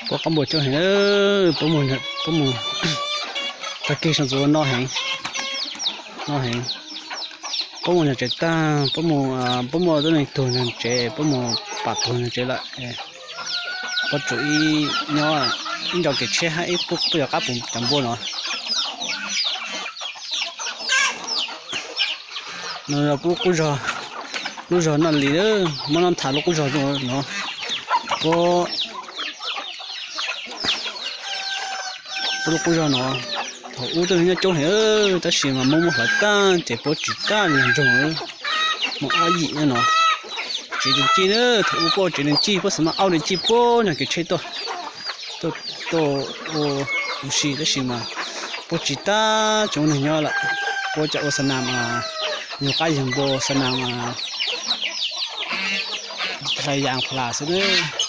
Puab qaab npua coob heev, puab mus, puab mus tag kig soo ntxuv no heev, no heev. Puab mus nyog tsev tag, puab mus, puab muaj tuab neeg tuag nyog tsev, puab mus pam tuag nyog tsev lawm. Puab tsum ib nyob ib nrau kev tshiab hab ib puab yuav qaab pum cov npua no. No yog puab lub qub zog, lub zog Naj Lis, muab noj tham lub qub zog no. Puab, puab lub qub zog no, thaum ub tuab neeg nyob coob heev, tab sis mas Moob muab hlawv tag ces puab tsis tab nyob nroog, muaj ob yim nyob no. Tsev neeg cig na, thaum ub puab ua tsev neeg cig, puab xav mas auj neeg cig puab nyog kev tsheb tuaj, tuaj ua ua si, tab sis mas puab tsis tab tsoom neeg nyob lawm, puab coj ua xa nas mas, yug qaab yug npua xa nas mas Hlais yas phlas xwb nawb.